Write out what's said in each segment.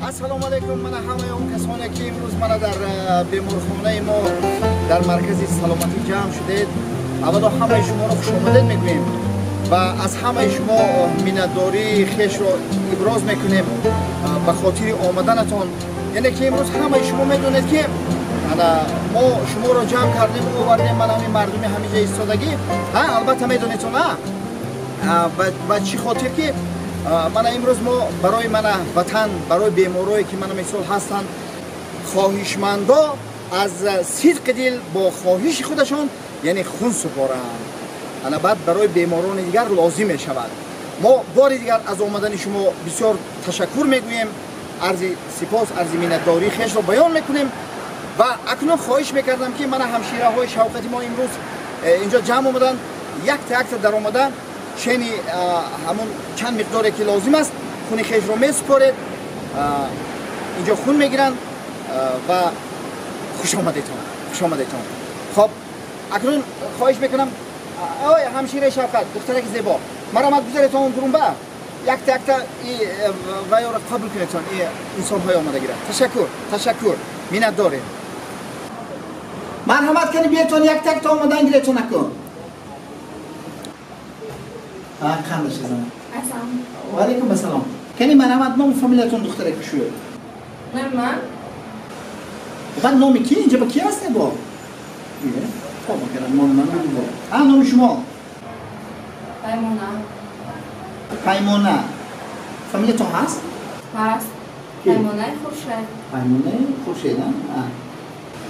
Ассалому алайкум, мана ҳамаи он касоне ки имрӯз мана дар беморхонаи мо дар маркази саломатӣ ҷамъ шудед. Аввало ҳамаи шуморо хушомадед мегӯем ва аз ҳамаи шумо миннатдории хешро иброз мекунем ба хотири омаданатон. Яъне ки имрӯз ҳамаи шумо медонед ки мо шуморо ҷамъ кардем, овардем мана ҳамин мардуми ҳамиҷа истодагӣ. Албатта медонедтон ба чӣ хотир ки мана имрӯз мо барои мана ватан, барои беморое ки мана мисол ҳастанд, хоҳишмандо аз сидқи дил бо хоҳиши худашон яъне хун супоранд. Ана баъд барои беморони дигар лозим мешавад. Мо бори дигар аз омадани шумо бисёр ташаккур мегӯем, арзи сипос, арзи миннатдории хешро баён мекунем ва акнун хоҳиш мекардам ки мана ҳамшираҳои шавқати мо имрӯз инҷо ҷамъ омаданд, якта якта даромада чени ҳамон чанд миқдоре ки лозим аст хуни хешро месупоред, инҷо хун мегиранд ва хушомадетон, хушомадетон. Хоб, акнун хоҳиш мекунам ой ҳамшираи шавқат, духтараки зебо, маромад гузаретон дурунба, якта якта вайёро қабул кунедтон, инсонҳои омадагира. Ташаккур, ташаккур, миннатдорем. Марҳамат кани биетон, якта якта омадан гиретон акун. Қандаш азам. Ва алайкум ассалом. Кани марҳамат, ному фамилиятон духтараки шуд? Ман. Баъд номи ки? Инҷа ба ки ҳасте бо? Тоба кардам, номи ман бигу бо. Номи шумо? Паймона. Паймона. Фамилиятон ҳаст? Ҳаст. Паймонаи Хуршед. Паймонаи Хуршед, а?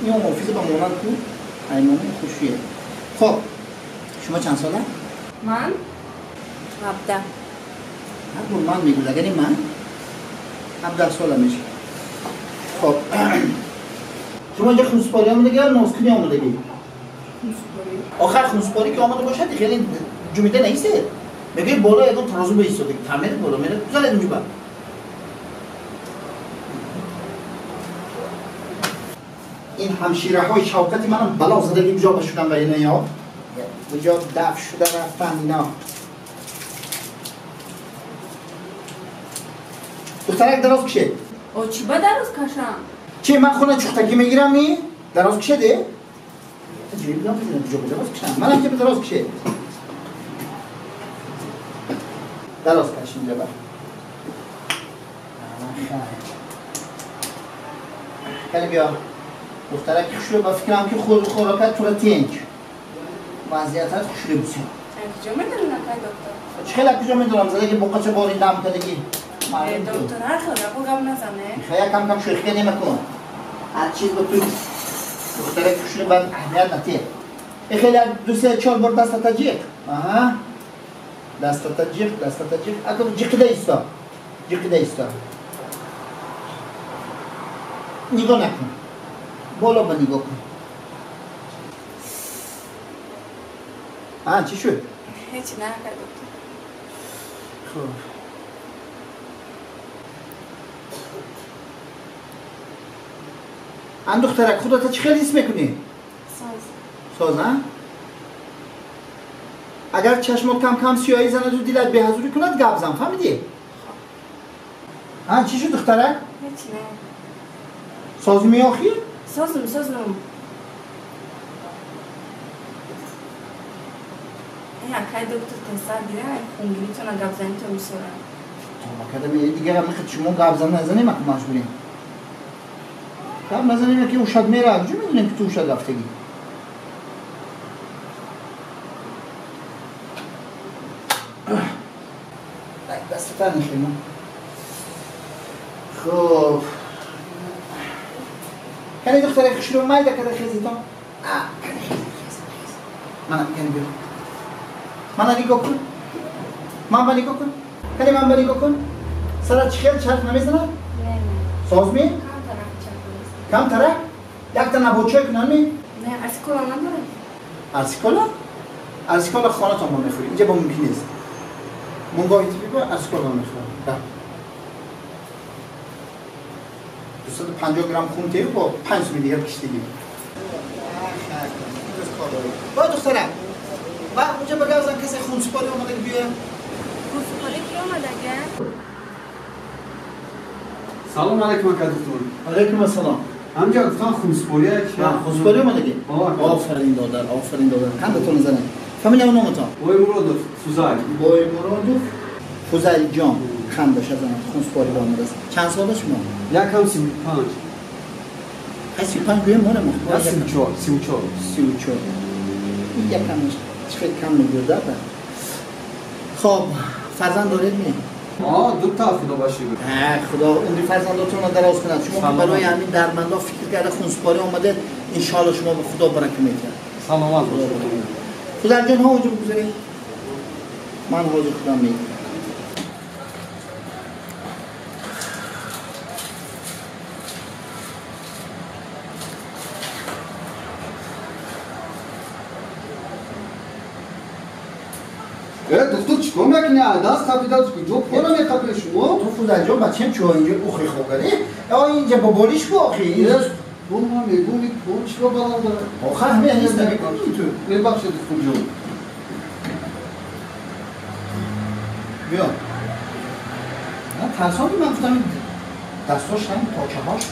Ин ҳофиза ба монанд ку? Паймонаи Хуршед. Хоб, шумо чанд сола? Ман? 17. Ҳар бор ман мегӯяд, агари ман 17 сола мешавам. Хоб, шумо инҷа хунсупорӣ омадагӣ ё нозкунӣ омадагӣ? Хунсупорӣ. Охар хунсупорӣ ки омада бошад, хеле ҷумида наистед. Мегӯед боло ягон тарозу баистодагӣ, тамеред боло меред, гузаред унҷо ба. Ин ҳамшираҳои шавқати манам бало задагӣ куҷо ба шудан ба ина ё? Куҷо даф шуда рафтанд ино? Духтарак дароз кишед. О, чӣ ба дароз кашам? Чи ман хона чухтагӣ мегирам ми? Дароз кишеде? Ҷоиб напазирам, куҷо ба дароз кишам? Манам ки ба дароз кишед. Дароз каш инҷа ба. Кали биё. Духтарак хушрӯ, ба фикрам ки хӯрокат тура тенч. Вазъиятат хушрӯ бисёр. Куҷо медонам, акай доктор? Чӣ хеле куҷо медонам, задаги боқача бори дам кардагӣ. Доктор, ҳар хел гапо гап назане. Хая кам кам шӯхия намекун. Ҳар чиз ба ту духтарак хушрӯ баъд аҳамият натиҳ. Хеле ду се чор бор дастата ҷиқ. Аҳа. Дастата ҷиқ, дастата ҷиқ. Ако ҷиқида исто. Ҷиқида исто. Нигоҳ накун. Боло ба нигоҳ кун. Чӣ шуд? Ҳеҷ на, акай доктор. Хуб. Ан духтарак, худата чӣ хел ҳис мекунӣ? Соз. Соз, а? Агар чашмот кам-кам сиёҳӣ занаду дилат беҳазурӣ кунад, гап зан, фаҳмидӣ? Чӣ шуд, духтарак? Ҳеҷ не. Созӣ меохӣ? Созум, созум. Акай доктор тезтар гира, хунгиритона гапзанитон бисёрам. Тоба кардам, дигар мехоҳед шумо гап зан назанем, аку маҷбурем. Гап назанем, ки ушад мера, куҷо медонем ки ту ушад рафтагӣ? Дастатар нехема. Хуб. Кани духтараки хушрӯ майда када хезитон? Кани хез, хез, хез. Мана, кани биё. Мана нигоҳ кун. Ман ба нигоҳ кун. Кани ман ба нигоҳ кун. Сарат чӣ хел чарх намезанад? Не, не. Соз ми? Камтарак чарх мезанад. Камтарак? Якта набочой кунам ми? Не, арсикола надорам. Арсикола? Арсикола хонатон мо мехӯрӣ. Инҷа ба мумкин нест. Мунгоҳи тиббӣ ба арсикола мехӯрам. Да. 250 грамм хун тею бо 5 суми дигар киштигӣ. Ба духтарак, ба унҷа ба гап зан, касе хунсупорӣ омадаги биёяд. Хунсупорӣ ки омадага? Салом алейкум ака доктор. Алейкум ассалом. Ҳамҷа гуфтан хунспория чи? Хунспория омадагӣ? Офарин додар, офарин додар. Қандатон занед. Фамилия номатон? Боймуродов Фузайл. Боймуродов Фузайл ҷон. Қандаш занад хунспория омадааст. Чанд сола шумо? Якам 35. Ҳай 35 гӯем море мо. 34, 34. 34. Ин якам чӣ хел кам мегӯяд? Хоб, фарзанд доред ми? Ду та худо ба шукр. Худо умри фарзандотонро дароз кунад. Шумо барои ҳамин дармандо фикр карда хунспорӣ омадед, иншоалло шумо ба худо барака метиҳад. Саломат бошед. Фузайлҷон, ҳо онҷо бигузаред. Ман ҳозир худам мегирам. Доктор чикор мекунӣ? Даст қапида ҷо пора меқапӣ шумо? Ту Фузайлҷон бачаем чо инҷо ухи хокарӣ? Инҷа бо болиш бу охи. Бо ман мегӯм болиш ба баланд дорад. Охир ҳамин ҳис намекунӣ ту. Мебахшед докторҷон. Биё. Ман тарсондӣ, ман гуфтам дастош ҳамин почаҳош.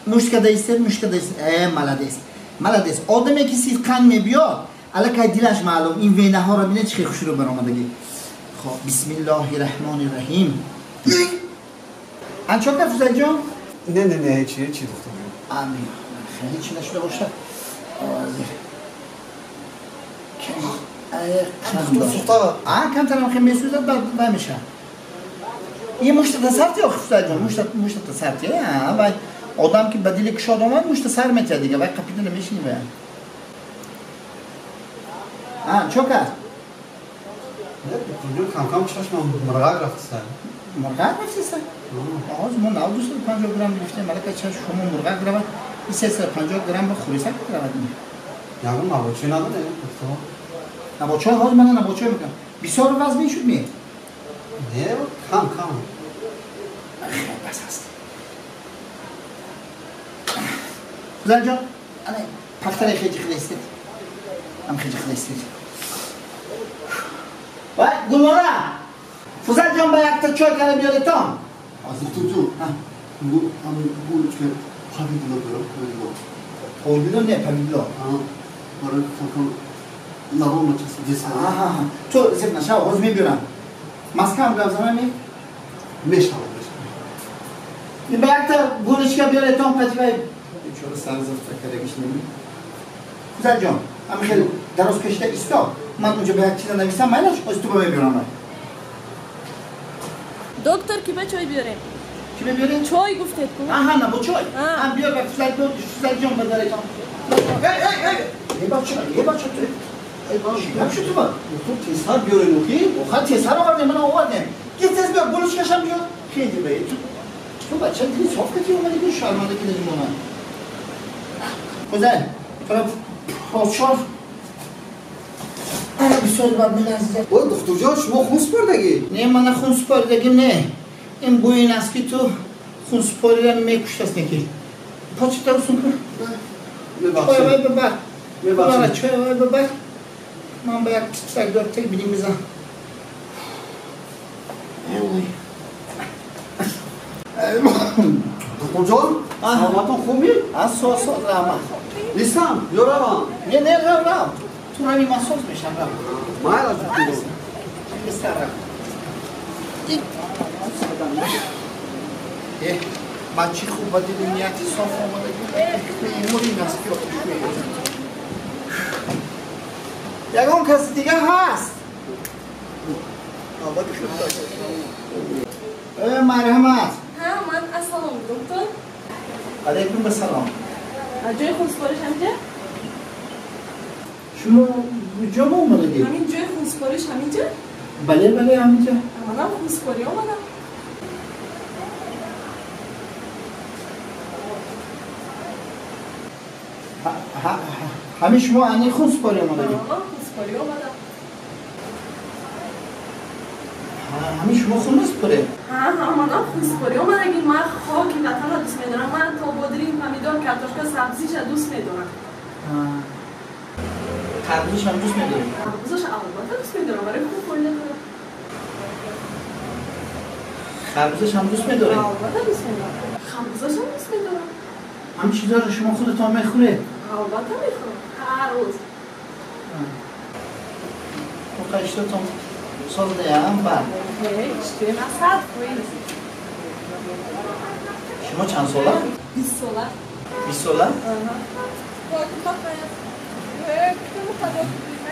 Мушт карда истед, мушт карда истед. Молодец. Молодец. Одаме ки сидқан мебиёд, аллакай дилаш маълум, ин венаҳоро бинед чӣ хел хушрӯ баромадагӣ. Хоб, бисмиллоҳи раҳмони раҳим. Анчо кард Фузайлҷон? Не, не, не, ҳечи, ҳечи духтарҷон. Амин. Хеле чӣ нашуда бошад. Камтарам хел месӯзад, баъд вай мешавад. Ин мушта сарти охи Фузайлҷон, мушта сарти. Вай одам ки ба дили кушод омад, мушта сар метиҳад дига, вай қапида намешини вай. Чо кард? Кам-кам чашмам мурғак рафтиса. Мурғак рафтиса? Ҳозир мо 250 грамм гирифтем, аллакай чашм шумо мурғак равад, ин 350 грамм ба хурисак равад. Ягон набочой надорем, доктор? Набочой ҳозир мана набочой мекунам. Бисёр вазн мешуд ми? Не, кам-кам. Хеле бас аст. Фузайлҷон, ана пахтаре хеле ҷиқида истед. Ам хеле ҷиқида истед. Вай, Гулнора! Фузайлҷон ба якта чой кара биёретон. Докторҷон, ам павидло дорам, павидло. Павидло не, павидло. Барои кам-кам лабам часп. Аҳа, ту зиқ нашав, ҳозир мебиёрам. Маскам гап занам? Мешавад, мешавад. Ба якта гулочка биёретон қативай. Чора сарзафта кардагиш неми. Фузайлҷон, ами хел дароз кашида исто. Ман унҷо ба як чиза нависам, майлаш, ҳозир ту ба мебиёрам. Доктор, ки ба чой биёрем? Ки ба биёрем? Чой гуфтед ку? Аҳа, на бо чой. Ам биёр ба Фузайлҷон ба даретон. Эй, эй, эй! Эй бача, эй бача ту. Эй бача, гап шуд ту ба? Доктор, тезтар биёрем охи? Оха, тезтар овардем, мана овардем. Ки тез биёр, гулочкашам биёр. Хеле ба ту. Ту бача дили соф кати омадӣ ку шарманда ки намемонад. Фузайл, тура подшоҳ ана бисёр бад меларзид. Ой, духтурҷон, шумо хун супордагӣ? Не, мана хун супордагим не. Ин бӯи ин аст ки ту хунсупориро мекуштаст неки. Почита усун кун. Чой вай бибар. Мебахшед. Чой вай бибар. Ман ба як писак дор тек биним бизан. Ой. Духтурҷон, саломатон хуб ми? Соз, соз, раҳмат. Нестам, ё равам? Не, не, рав, рав. Ту рави, ман соз мешам, рав. Майлаш, духтурҷон. Бисар, рав. Бачи хуб ба дили нияти соф омадагӣ. Бемори ин аст ки ягон каси дига ҳаст? Марҳамат. Ман ассалом, доктор. Алейкум ассалом. Ҷои хунсупориш ҳаминҷа? Шумо ҷо ба омадагӣ? Ҳамин ҷои хунсупориш ҳаминҷа? Бале, бале, ҳаминҷа. Манам хунсупорӣ омадам. Ҳамин шумо ани хунсупорӣ омадагӣ? Ман хунсупорӣ омадам. Ҳамин шумо хун месупоред? Ҳа, манам хунсупорӣ омадагӣ. Ман хоки ватанро дӯст медорам. Ман то бодринг, помидор, картошка, сабзиша дӯст медорам. Тарбузашам дӯст медоред? Тарбузаша албатта дӯст медорам, барои хун фоида дорад. Харбузаш ҳам дӯст медоред? Албатта дӯст медорам. Харбузаш ҳам дӯст медорам. Ҳам чизҳоро шумо худатон мехӯред? Албатта мехӯрам. Ҳар рӯз. Иштиҳотон создаям бад. Иштиҳои ман 100%. Шумо чанд сола? 20 сола. 20 сола?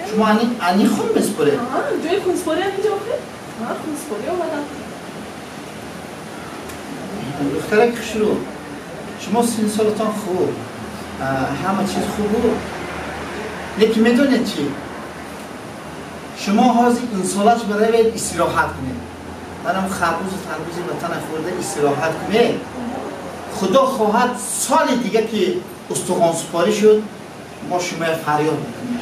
Шумо ани хун меспоред? Ҷои хунспорӣ ҳам инҷо охир. Ман хунспорӣ омадам. Духтарак хушрӯ, шумо синну солатон хуб, ҳама чиз хубу, лекин медонед чӣ? Шумо ҳозир инсолаш баравед истироҳат кунед. Манам харбузу тарбузи ватана хӯрда истироҳат кунед. Худо хоҳад соли дига ки устухонсупорӣ шуд, мо шумоя фарёд мекунем.